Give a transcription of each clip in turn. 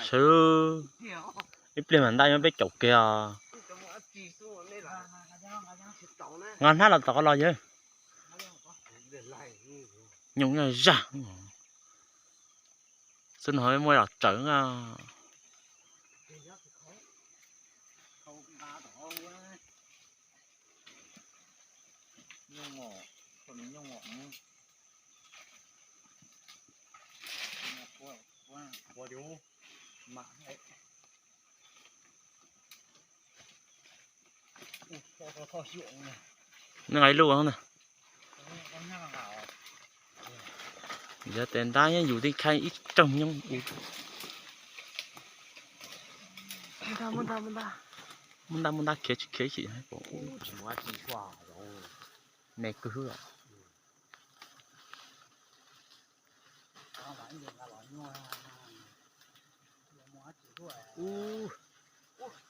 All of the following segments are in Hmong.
Sawv, ib pliag mam ntaj nyob peb caum kiag os. Nqa hnab los tom qab los yawg. Nyooj nyob zaj. Xwb no muaj los tsawv na. Nqa ib lub na. Yog tes ntab nyob yus tib khaib ib rooj nyob. Muaj ntab muaj ntab khiav tsis khiav tsis. Me kwv.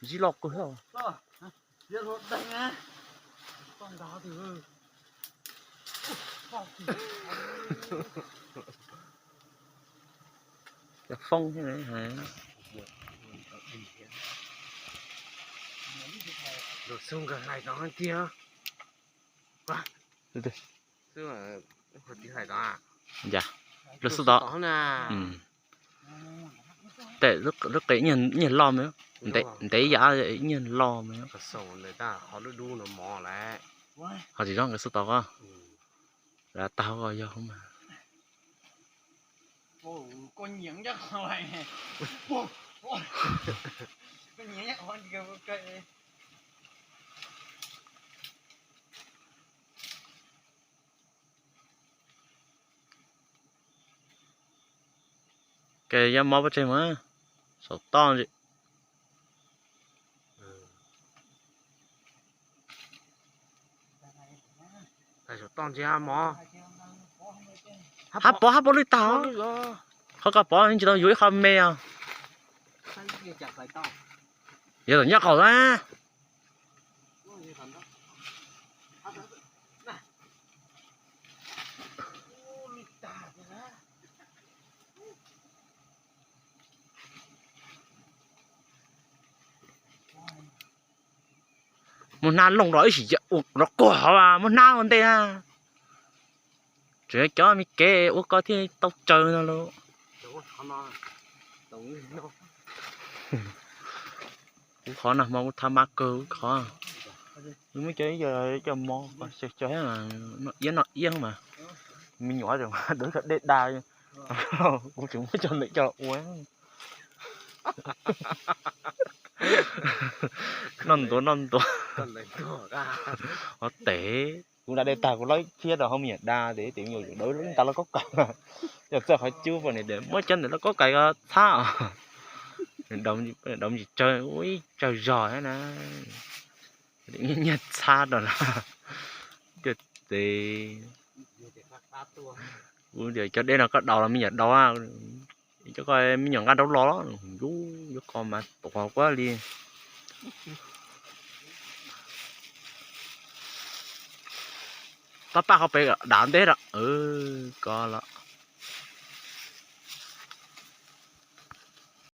Zib loj kawg. Cov foob thiab. Lus xub nkawd hlais tod tiag. Lus xub tod. Tes lub qe nyiag loj me, ntev yam nyiag loj me. Ho tsis zoo nkawd xub tod ko. Tag ko yog mas. Ces yog mov pov tseg mas saum toj ntsis. Hab pov hab pov lwj tag. Qhov ko pov tsis tau yuav ib qho me os. Yog tom nyob qaum na. Muaj hnab looj los ib sim ua rov kuag hov, muaj hnab ua ntej na. Tseem cov me kev ua koj thiaj tau tsaws no lauj. Kuv qhov no hmo kuv thab mab kawg kuv qhov. Kuv muab cov ib co mov xyaw xyaw, noj iab noj iab mas. Me nyuam tseem dawv cov dej da, kuv tseem muab cov ntawd coj ua. Noj ntuav noj ntuav. Ho tes kuv da dej tag kuv laib thiab rau hauv me nyuam da tes tes me nyuam dawv nta lauj kaub kais. Yog txawj qhov cub pom niam tes muab cov ntawm lauj kaub kais ko txhab os. Daum tsis tsawg ua ib tsawg zog thiab na. Nyiag txhab rau lawm. Tiag tes. Kuv tias cov dej no koj daus los me nyuam daus, cov ko me nyuam nqa rau los los. Yuav ko mas tuav kuab li. Pab pab qhov pem dav nteb rau ko los.